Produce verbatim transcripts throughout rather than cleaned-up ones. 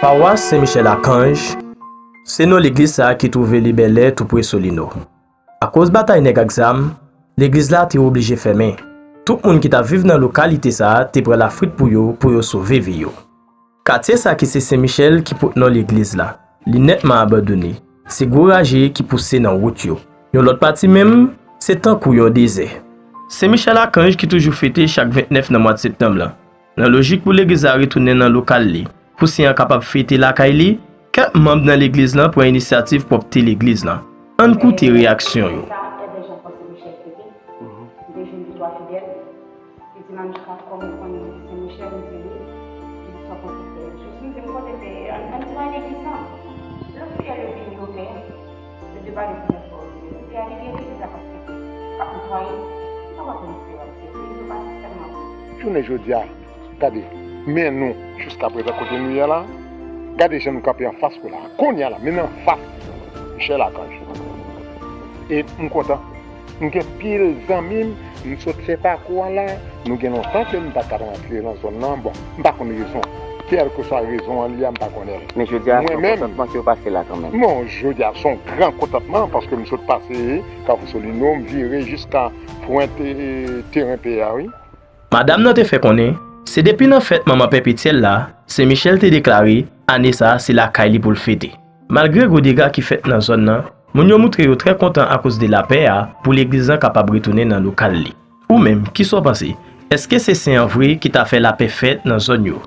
Pawas Sen Michèl Akanj se non legliz sa a ki twouve li bèlè, tou pre Solino. Akoz batay nèg ak zam, legliz la te oblije fèmen. Tout moun ki t ap viv nan lokalite sa a te pran lafwit pou yo, pou yo sove vi yo. Katye sa ki se Sen Michèl ki pot non legliz la. Li nètman abandone. Se gwo raje ki pouse nan wout yo. Yon lòt pati menm, se tankou yon dezè. Sen Michèl Akanj ki toujou fete chak ventnèf nan mwa septanm lan. Nan lojik pou legliz la retounen nan lokal li, pou Sen an kapab fete lakay li, kèk manm nan legliz lan pran inisyativ pwòpte legliz lan. Ann koute reyaksyon yo. Li di, "Manouchka, kòm ou konnen Sen Michèl?" M di, "Wi." Li di, "Sa w panse fè jous?" M di, "M konte fè, ann, ann netwaye legliz lan." Lè frè yo vini, yo fè. Yo te pale plizyè fwa, yo di, "Frè a libere, legliz la p ap fete, p ap netwaye." M pa konn si se vrè, se vre, yo pa sèlman. Jounen jodi a, gade, men nou, jiskaprezan kote nou ye la, gade jan nou kanpe anfas kou la. Kounye a la, men nou anfas Michèl Akanj. E m kontan. M gen pil zanmi m, m sot fè pakou an la, nou gen lontan ke m pa ka rantre nan zòn nan. Bon, m pa konn rezon. Kèlkeswa rezon an li a, m pa konnen l. Men jodi a, se yon kontantman ke w pase la kanmenm. Non, jodi a, se yon gran kontantman paske m sot pase Kafou Solino, m vire jiska pwent, e, teren P A, wi. Madanm nan te fè konnen, se depi nan fèt manman pèpetyèl la, Sen Michèl te deklare ane sa a se lakay li pou l fete. Malgre gwo dega ki fèt nan zòn nan, moun yo moutre yo trè kontan akoz de lapè a pou legliz lan kapab retounen nan lokal li. Ou menm, kisa w panse? Èske se Sen an vre ki ta fè lapè fèt nan zòn yo?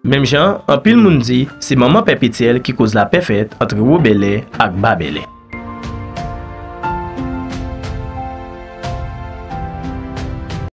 Menm jan, anpil moun di se manman pèpetyèl ki koz lapè fèt ant Wo Bèlè ak Ba Bèlè.